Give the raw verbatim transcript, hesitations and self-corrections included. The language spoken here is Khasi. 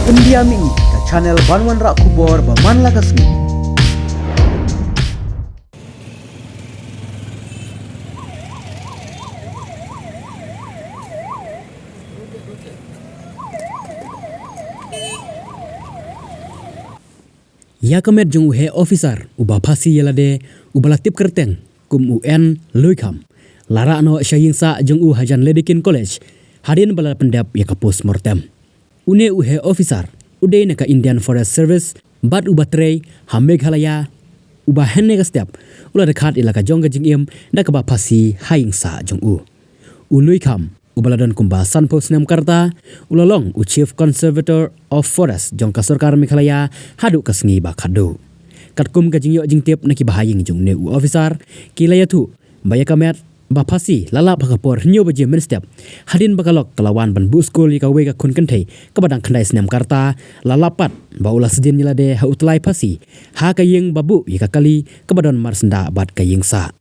India Mini, ka channel ban wanrah khubor ba man la ka sngi. Ïa ka met jong u heh officer uba phasi ïa lade, uba la tip kyrteng kum u N Luikham, la rah noh sha ïing sah jong u hajan Ledekin College hadien ba la pyndep ïa ka post mortem. Une u heh officer u dei na ka Indian Forest Service bad uba trei ha Meghalaya, uba hynne ka step u la dkhat ïa la ka jong ka jingim da kaba phasi ha ïing sah jong u. U Luikham, uba la don kumba sanphew snem ka rta, u la long u Chief Conservator of Forest jong ka sorkar Meghalaya haduh ka sngi ba khatduh. Katkum ka jingïoh jingtip na ki bahaïing jong une u officer, ki la ïathuh ba ïa ka met ba phasi la lap ha ka por hynñiew baje mynstep, hadien ba ka lok ka la wan ban buh skul ïa kawei ka khun kynthei kaba dang khyndai snem ka rta, la lap pat ba u la sdien ïa lade ha u tyllai phasi ha ka ïing ba buh ïa ka kali kaba don marsyndah bad ka ïing sah.